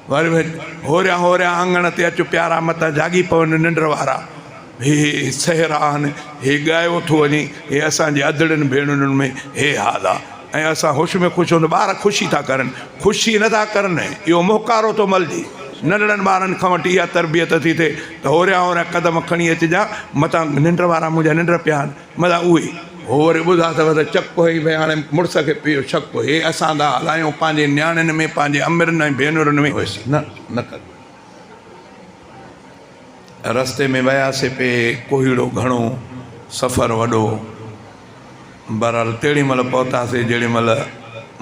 وري هوريان هوريان اڱڻ تي اچ پيارا متان جاڳي پون ننڊ وارا. هي سحر آهن، هي ڳايو ٿو وڃي، هي اسان جي ادڙين ڀيڻن ۾ هي حال آ ۽ اسان هوش ۾ خوش هوندو ٻار خوشي ٿا ڪرن، خوشي نه ٿا ڪرن اهو مهڪارو ٿو ملجي. ننڍڙن ٻارن کان وٺي اها تربيت ٿي ٿئي ته هوريان هوريان قدم کڻي اچجان متان ننڊ وارا منهنجا ننڊ پيا آهن متان اهي. هو وري ٻڌا اٿو ته چڪ هئي ڀئي هاڻي مڙس کي پيو شڪ هي اسان ٿا هلايون پنهنجي نياڻين ۾ پنهنجي امرين ۽ ڀينرن ۾. هيس نه نه ڪر. رستي ۾ وياسي پي ڪوهيڙو گهڻو سفر وڏو بهرحال تهڙي مهل پهتاسي جهڙي مهل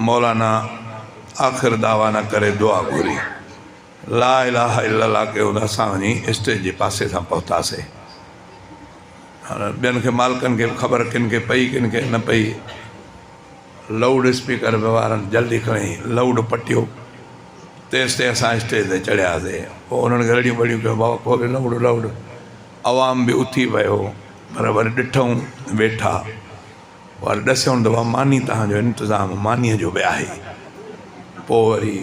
مولانا آخر دعوانا ڪري دعا گهري لا اله الا الله ڪيو ته اسان وڃي اسٽيج جي پاسي سان پهتاسي هاڻ ٻين کي مالڪن کي به خبر ڪن کي پئي ڪن کي نه پئي. لائوڊ اسپيڪر به وارن جلدي کڻي لائوڊ پٽيو تيستائين اسان اسٽيج تي چڙهياسي پوء انهن کي رڙيون بڙيون ڪيون بابا کولي لائوڊ لائوڊ عوام به اٿي ويو پر وري ڏٺئون ويٺا وري ڏسيون ته بابا ماني تهان جو انتظام مانيء جو به آهي پوء وري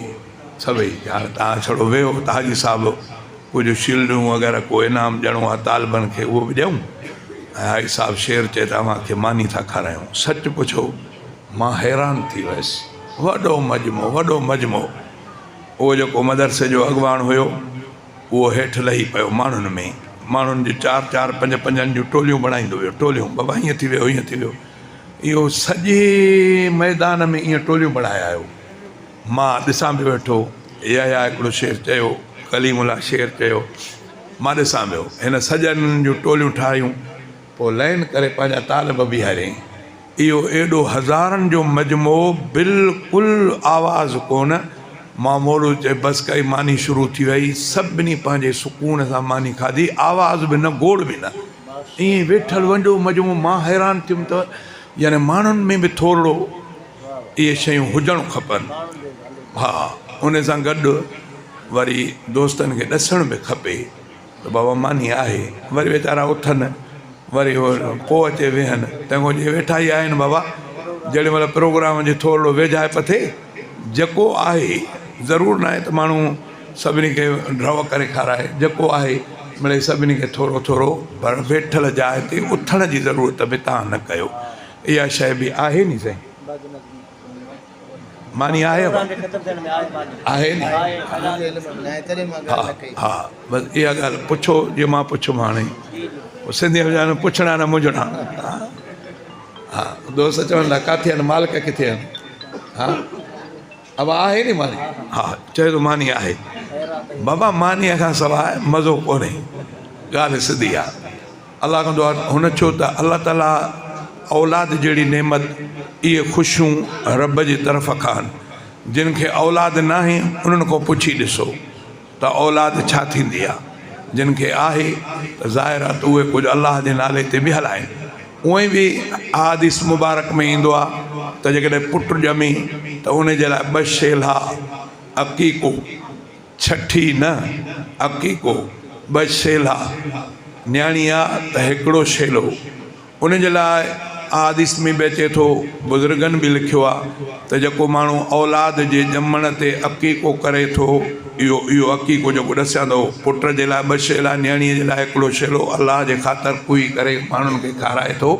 سڀئي هاڻي تهان ڇڙو ويهو ته حاجي صاحب ڪجهه شيلڊون وغيره ڪو انعام ڏيڻو آهي طالبن کي اهو به ڏيون ۽ حاجي صاحب شعر چئي ته اوهان کي ماني ٿا کارايون. سچ پڇو مان حيران ٿي ويس. وڏو مجمعو وڏو مجمعو. اهو جيڪو مدرسي جو اڳواڻ هيو اهو هيٺ لهي پيو ماڻهن ۾ ماڻهن جون چار چار پنج پنجن جون ٽوليون بڻائيندو ويو ٽوليون بابا هيئن ٿي ويو هيئن ٿي ويو اهو سڄي ميدان ۾ ائين ٽوليون بڻائي آيو. مان ڏسان پيو ويٺو. يحيٰ هڪڙو شعر چيو، ڪليم الله شعر چيو، مان ڏسان پيو. هن سڄڻن جون ٽوليون ٺاهيون، پوء لائين ڪري پنهنجا طالب بيهاريائين. اهو ايڏو هزارن جو مجموعو، بلڪل آواز ڪونه. مان مولود چئي بس ڪئي، ماني شروع ٿي وئي. سڀني پنهنجي سڪون سان ماني کاڌي، آواز به نه، گوڙ به نه. ائين ويٺل وڏو مجموعو، مان حيران ٿيم ته يعني ماڻهن ۾ به ٿورڙو. اهي شيون هجڻ کپن. ها ان سان گڏ وري دوستن کي ڏسڻ به کپي ته بابا ماني آهي وري ويچارا اٿن وري پوء اچي ويهن تنهن کان جي ويٺا ئي آهن بابا جهڙي مهل پروگرام جي ٿورڙو ويجهائپ ٿئي جيڪو آهي ضرور ناهي ته ماڻهو سڀني کي ڍؤ ڪري کارائي جيڪو آهي مڙئي سڀني کي ٿورو ٿورو پر ويٺل جاء تي اٿڻ جي ضرورت به تان نه ڪيو اها شيء به آهي ني سائين. ماني آهي ابا؟ آهي ني. ها ها بس اها ڳالهه پڇو جي مان پڇم هاڻي. سنڌي ۾ چون پڇڻا نه منجهڻا. ها دوست چون ٿا ڪاٿي آهن مالڪ ڪٿي آهن. ها ابا آهي ني ماني. ها چئي ٿو ماني آهي. بابا مانيء کان سواء مزو ڪونهي. ڳالهه سڌي آهي. الله کان دعا هن ڇو ته الله تعالي اولاد جهڙي نعمت اهي خوشيون رب جي طرف کان آهن جن کي اولاد ناهي انهن کان پڇي ڏسو ته اولاد ڇا ٿيندي آهي جن کي آهي ته ظاهر آهي ته اهي ڪجهه الله جي نالي تي به هلائين اونئن به احاديث مبارڪ ۾ ايندو آهي ته جيڪڏهن پٽ ڄمي ته ان جي لاء ٻه شيلها عقيقو ڇٺي نه، عقيقو، ٻه شيلا، نياڻي آ ته هڪڙو شيلو. ان جي لاء احاديث ۾ به اچي ٿو، بزرگن به لکيو آ ته جيڪو ماڻهو اولاد جي ڄمڻ تي عقيقو ڪري ٿو، اهو اهو عقيقو جيڪو ڏسيان ٿو، پٽ جي لاء ٻه شيلا، نياڻيء جي لاء هڪڙو شيلو الله جي خاطر ڪوهي ڪري ماڻهن کي کارائي ٿو،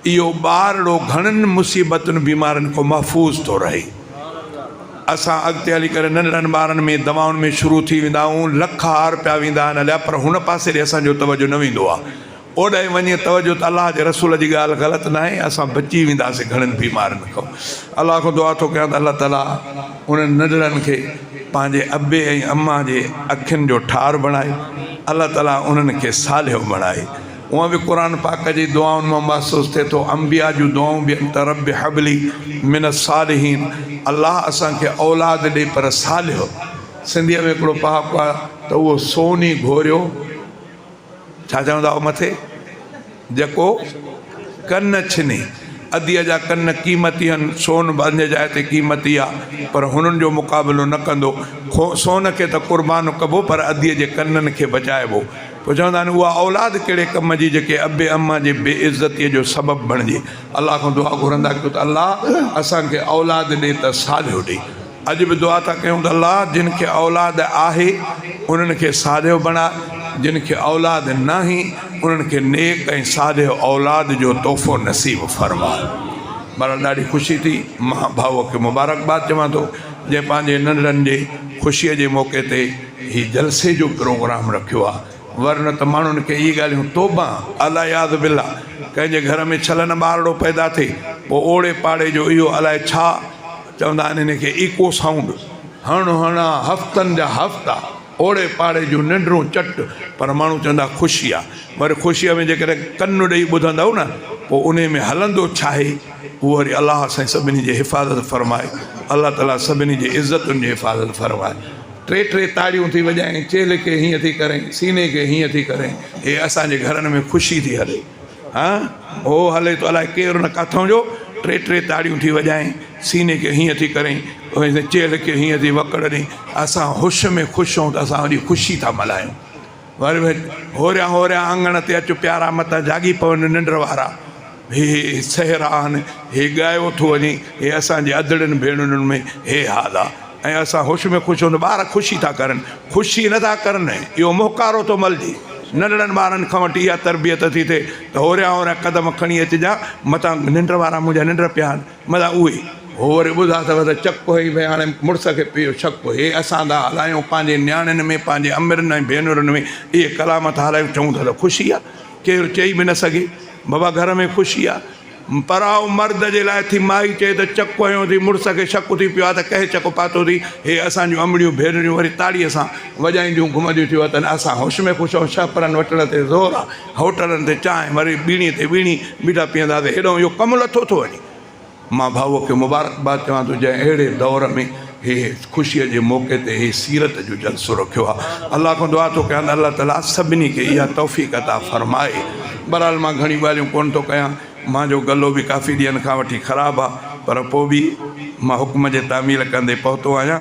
اهو ٻارڙو گهڻن مصيبتن بيمارين کان محفوظ ٿو رهي. اسان اڳتي هلي ڪري ننڍڙن ٻارن ۾ دوائن ۾ شروع ٿي ويندا آهيون، لک هار پيا ويندا آهن هليا پر هن پاسي ڏي اسان جو توجه نه ويندو آهي. اوڏانهن وڃي توجه ته الله جي رسول جي ڳالهه غلط ناهي اسان بچي وينداسين گهڻن بيمارين کان. الله کان دعا ٿو ڪيان ته الله تعالي انهن ننڍڙن کي پنهنجي ابي ۽ امان جي اکين جو ٺار بڻائي، الله تعالي انهن کي صالح بڻائي. هونء به قرآن پاڪ جي دعائن مان محسوس ٿئي ٿو انبياء جون دعائون به آهن ته رب هب لي من الصالحين الله اسان کي اولاد ڏي پر صالح. سنڌيء ۾ هڪڙو پهاڪو آهي ته اهو سون ئي گهوريو ڇا چوندا هئا مٿي جيڪو ڪن ڇني. اديء جا ڪن قيمتي هن، سون به انجي جاء تي قيمتي آ پر هنن جو مقابلو نه ڪندو. سون کي ته قربان ڪبو پر اديء جي ڪنن کي بچائبو. پوء چوندا آهن، اها اولاد ڪهڙي ڪم جي جيڪي ابي اما جي بي عزتيء جو سبب بڻجي. الله کان دعا گهرندا ڪيو ته الله اسان کي اولاد ڏي ته صالح ڏي. اڄ به دعا ٿا ڪيون ته الله جن کي اولاد آهي انهن کي صالح بڻاء، جن کي اولاد ناهي انهن کي نيڪ ۽ صالح اولاد جو تحفو نصيب فرماء. بهرحال ڏاڍي خوشي ٿي، مان ڀائوء کي مبارڪباد چوان ٿو جنهن پنهنجي ننڍڙن جي خوشيء جي موقعي تي هي جلسي جو پروگرام رکيو آ. ورنه ته ماڻهن کي اهي ڳالهيون توبه العياذ بالله ڪنهن جي گهر ۾ ڇلن ٻارڙو پيدا ٿئي پوء اوڙي پاڙي جو اهو الائي ڇا چوندا آهن ان کي ايڪو سائونڊ هڻ هڻا هفتن جا هفتا اوڙي پاڙي جون ننڊون چٽ پر ماڻهو چوندا خوشي آ وري خوشيء ۾ جيڪڏهن ڪن ڏئي ٻڌندؤ نه پوء انهي ۾ هلندو ڇاهي اهو وري الله سائين سڀني جي حفاظت فرمائي الله تعالي سڀني جي عزتن جي حفاظت فرمائي. ٽي ٽي تاڙيون ٿي وڄائين، چيلهه کي هيئن ٿي ڪرين، سيني کي هيئن ٿي ڪرين، هي اسان جي گهرن ۾ خوشي ٿي هلي. ها هو هلي ٿو الائي ڪير نه ڪاٿئون جو ٽي ٽي تاڙيون ٿي وڄائين، سيني کي هيئن ٿي ڪرين، چيلهه کي هيئن ٿي وڪڙ ڏين. اسان هوش ۾ خوش آهيون ته اسان وڏي خوشي ٿا ملهايون. وري هوريان هوريان اڱڻ تي اچ پيارا متان جاڳي پون ننڊ وارا. هي سهرا آهن، هي ڳايو ٿو وڃي، هي اسان جي ادڙين ڀيڻن ۾ هي حال آ ۽ اسان هوش ۾ خوش هون ٻار خوشي ٿا ڪرن، خوشي نه ٿا ڪرن اهو مهڪارو ٿو ملجي. ننڍڙن ٻارن کان وٺي اها تربيت ٿي ٿئي ته هوريان هوريان قدم کڻي اچجان متان ننڊ وارا منهنجا ننڊ پيا آهن متان اهي. هو وري ٻڌا اٿو ته چڪ هئي ڀئي هاڻي مڙس کي پيو شڪ هي اسان ٿا هلايون پنهنجي نياڻين ۾ پنهنجي امرين ۽ ڀينرن ۾ اهي ڪلام ٿا هلايون چئون ٿا ته خوشي آ ڪير چئي به نه سگهي بابا گهر ۾ خوشي آ پرائو مرد جي لاء ٿي مائي چئي ته چڪ هنيو ٿي مڙس کي شڪ ٿي پيو آ ته ڪنهن چڪ پاتو ٿي هي اسان جون امڙيون ڀينريون وري تاڙيء سان وڄائينديون گهمنديون ٿيون وتن اسان هوش ۾ خوش آهيون شهپرن وٽڻ تي زور آ هوٽلن تي چانهه وري ٻيڻي تي ٻيڻي بيٺا پيئنداسين هيڏانهن اهو ڪم لٿو ٿو وڃي. مان ڀائوء کي مبارڪباد چوان ٿو جنهن اهڙي دور ۾ هي خوشيء جي موقعي تي هي سيرت جو جلسو رکيو آهي. الله کان دعا ٿو ڪيان ته الله تعاليٰ سڀني کي اها توفيق عطا فرمائي. بهرحال مان گهڻيون ڳالهيون ڪونه ٿو ڪيان. مانجو گلو به ڪافي ڏينهن کان وٺي خراب آهي پر پوء به مان حڪم جي تعميل ڪندي پهتو آهيان.